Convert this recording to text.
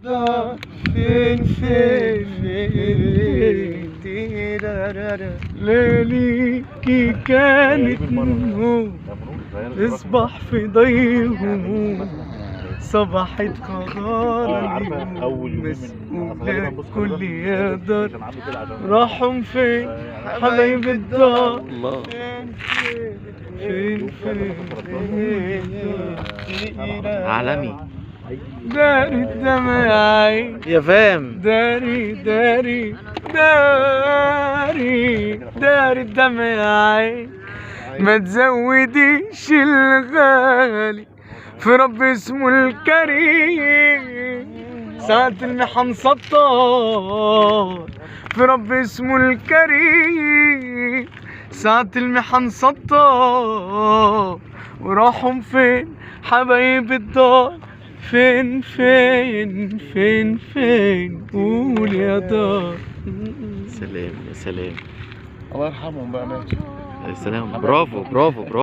فين فين ليليكي كانت نور اصبح في ضي هموم، صبحت قرار مسؤولة كل يا دار. راحوا فين حبايب الدار؟ فين فين فين عالمي. داري الدمعي يا فام، داري داري داري داري الدمعي، ما تزوديش الغالي في رب اسمه الكريم. ساعة المحن سطار في رب اسمه الكريم، ساعة المحن سطار. وراحوا فين حبايب الدار؟ فين فين فين فين قول يا دار. سلام يا سلام، الله يرحمهم بقى. ماشي يا سلام، برافو برافو برافو.